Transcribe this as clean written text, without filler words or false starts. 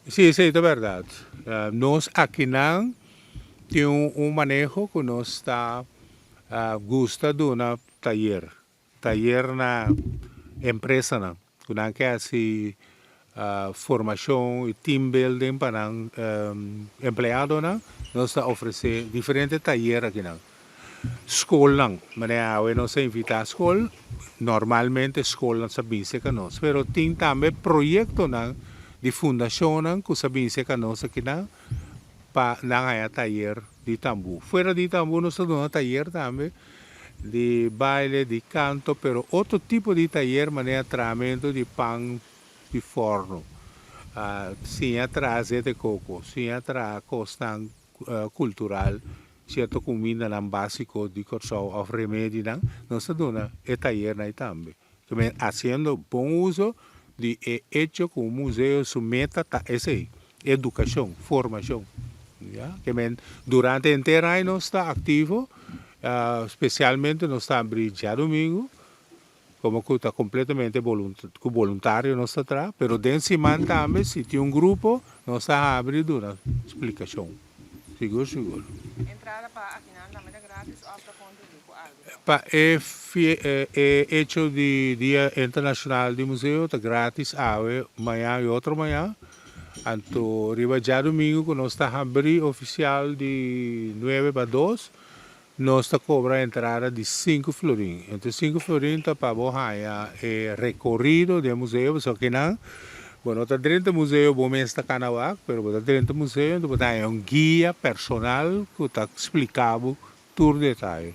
Sí, esei ta bèrdat. Nos akinan tin un maneho ku nos ta gusta duna tayer, tayer na empresanan ku nan ke hasi formashon i team building pa nan empleadonan, nos ta ofresé diferente tayer akinan. Skolnan, manera awe nos a invitá skol, normalmente skolnan sa bin serka nos, pero tin tambe proyektonan di fundashonnan ku sa bin serka nos akinan pa nan haña tayer di tambú. Fuera di tambú nos ta duna tayer tambe di baile, di kanto, pero otro tipo di tayer manera trahamentu di pan di fòrnu, siña traha zete koko, siña traha kosnan kultural, sierto kumindanan básiko di Kòrsou òf remedinan, nos ta duna e tayernan ei tambe. Hasiendo bon uso di e echo ku un museo su meta ta esei, edukashon, formashon. Ya, ke men durante henter aña nos ta aktivo, spesialmente nos ta abri djadumingu, komo ku ta kompletamente ku boluntario nos ta traha, pero den siman tambe si tin un grupo nos ta habri duna splikashon. Sigur sigur. Entrada pa akinan tambe ta gratis òf ta kontribuí ku algu? Pa e e hecho di Dia Internacional di Museo ta gratis awe, mañan y otro mañan. Anto riba djadumingu cu nos ta habri oficial di nuebe pa dos, nos ta cobra entrada di sinku florin. Entonces sinku florin ta pa bo haya e recorido den museo, pasobra kinan bo no ta drenta museo bo mes ta cana wak, pero bo ta drenta museo enton bo ta haya un guia personal cu ta splica bo tur detaye.